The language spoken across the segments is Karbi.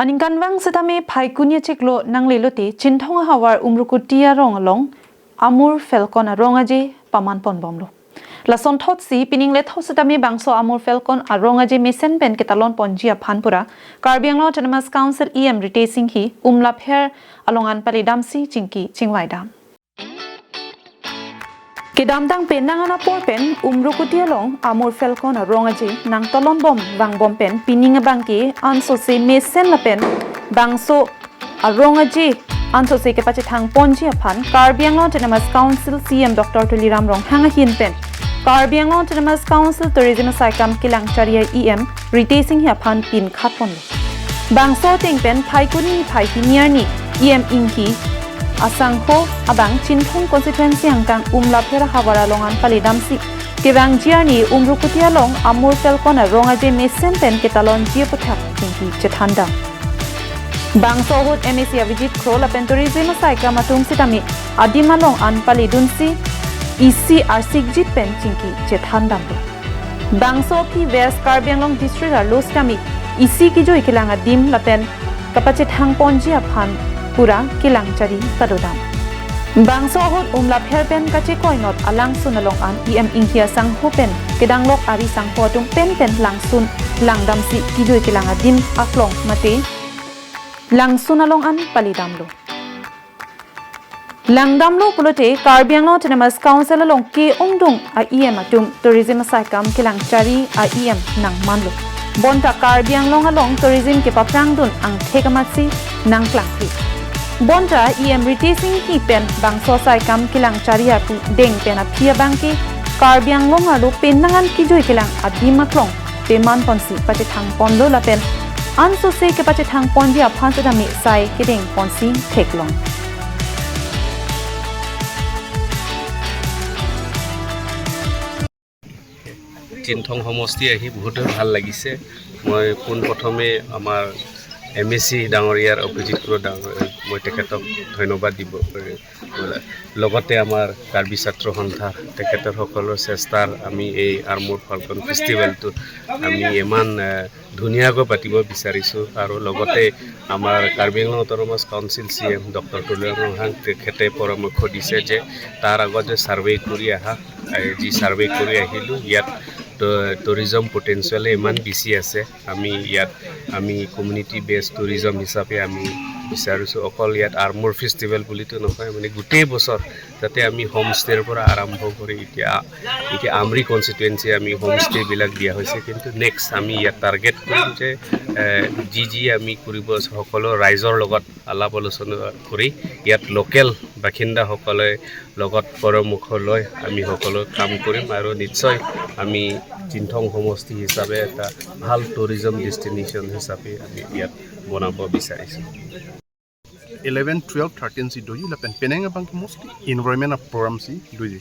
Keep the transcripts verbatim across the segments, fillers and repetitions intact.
Aningkanvang setame Phaikuni achiklo nanglelote Chinthong ahavar Umrukuti arong along Amur Falcon arong aje paman ponbomlo. Lasonthotsi pining lethot setame bangso Amur Falcon arong aje mesen pen ketalon ponji aphan pura Karbi Anglong Autonomous Council E M Ritesh Enghi Umlapher along an palidamsi chingki chingvai dam. Kedamtang penang an apor pen Umrukuti along Amur Falcon arong aje nangtalon bom vangbom pen pining abangke ansose mesen lapen bangso arong aje ansose kepachethang ponji aphan Karbi Anglong Autonomous Council C E M Doctor Tuliram Ronghang ahin pen Karbi Anglong Autonomous Council Tourism asaikam kelangchari E M Ritesh Enghi aphan pinkhat ponlo. Bangso ateng pen Phaikuni phai hini arni E M Enghi asangho abang Chinthong constituency angkang Umlapher ahavar along an palidamsi kevangji arni Umrukuti along Amur Falcon arong aje mesen pen ketalonji aputhak chingki chethan dam. Bangso ahut M A C Avijit Kro lapen tourism asaikam atum setame adim along an palidunsi isi arsikjit pen chingki chethan damlo. Bangso aphi West Karbi Anglong District arlo setame isi kejui kelang adim lapen kapachethang ponji aphan pura kelangchari padodam. Bangso ahut Umlapher pen kachekoinot alangsun along an E M Enghi asangho pen kedanglok ari sangho atum penpen langsun langdamsi kejui kelang adim aklong mate langsun along an palidamlo. Langdamlo pulote Karbi Anglong Autonomous Council along ke-ongdung a E M atum tourism asaikam kelangchari a E M nangmanlo. Bonta Karbi Anglong along tourism kepaphrangdun angthek amatsi nangklangkli. Bonta E M Ritesh Enghi pen bangso asaikam kelangchari aphi deng pen aphi abangke Karbi Anglong arlo penang an kejui kelang adim aklong peman ponsi pachethang ponlo lapen ansose kepachethang ponji aphan setame sai kedeng ponsi theklong. Chinthong সমষ্টি আহি বহুতেই ভাল লাগিছে। মই পোনপ্ৰথমে আমাৰ M A চি ডাঙৰীয়াৰ অভিজিত কৃষ্ণ ডাঙৰীয়া, মই তেখেতক ধন্যবাদ দিব। লগতে আমাৰ কাৰ্বি ছাত্ৰ সন্থা, তেখেতৰ সকলৰ চেষ্টাৰ আমি এই আৰ্মুৰ ফাল্কন ফেষ্টিভেলটো আমি ইমান এ, ধুনীয়াকৈ পাতিব বিচাৰিছোঁ। আৰু লগতে আমাৰ Karbi Anglong autonomous council C M doctor Tuliram Ronghang তেখেতে পৰামৰ্শ দিছে যে তাৰ আগতে ছাৰ্ভে কৰি আহা, এই যি ছাৰ্ভে কৰি আহিলোঁ, ইয়াত ট- টুৰিজম পটেনচিয়েল ইমান বেছি আছে। আমি ইয়াত আমি কমিউনিটি বেছড টুৰিজম হিচাপে আমি বিচাৰিছোঁ। অকল ইয়াত আৰ্মুৰ ফেষ্টিভেল বুলিতো নহয়, মানে গোটেই বছৰ যাতে আমি হোমষ্টেৰ পৰা আৰম্ভ কৰি এতিয়া এতিয়া আমৰি কনষ্টিটুৱেঞ্চি আমি হোমষ্টেবিলাক দিয়া হৈছে, কিন্তু নেক্সট আমি ইয়াত টাৰ্গেট কৰিম যে এ, যি যি আমি কৰিব সকলো ৰাইজৰ লগত আলাপ আলোচনা কৰি ইয়াত লোকেল বাসিন্দাসকলে লগত পৰামৰ্শ লৈ আমি সকলো কাম কৰিম আৰু নিশ্চয় আমি চিনথং সমষ্টি হিচাপে এটা ভাল টুৰিজম ডেষ্টিনেশ্যন হিচাপে আমি ইয়াত বনাব বিচাৰিছোঁ। Eleven, twelve, thirteen si doji lapen penang abang ke mostly environment a program si doji.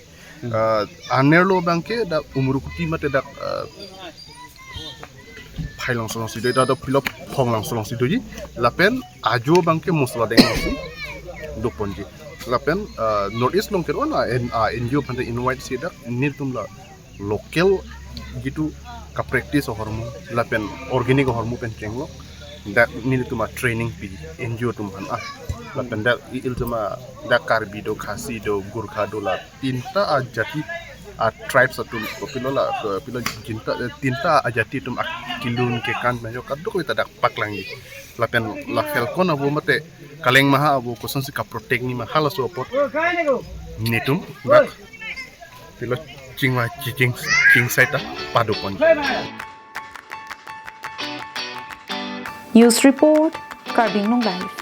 Uh, anerlo abang ke dak Umrukuti mate dak uh, Phailangso along si doji, dak Philo Phonglangso along si doji. Lapen ajo abang ke Musladeng along si doponji. Lapen uh, North East along ke ron a N- uh, N G O aphan ta invite si dak nelitum la local jitu ka practice ahormu lapen organic ahormu pen chenglok dak nelitum a training pi N G O atum aphan ah lapen dak ilitum a dak Karbi do, Khasi do, Gorkha do, la tinta a jati a tribes atum kopilo la kopilo jinta eh, tinta a jati atum a kilun kekan mejo kadokave ta dak paklangji lapen la Falcon avo mate Kaleng Maha avo kosonsi ka protect nangji ma halaso apot nelitum dak pilo chingvai chiching chingsai ta padopon. News report, Karbi Anglong Live.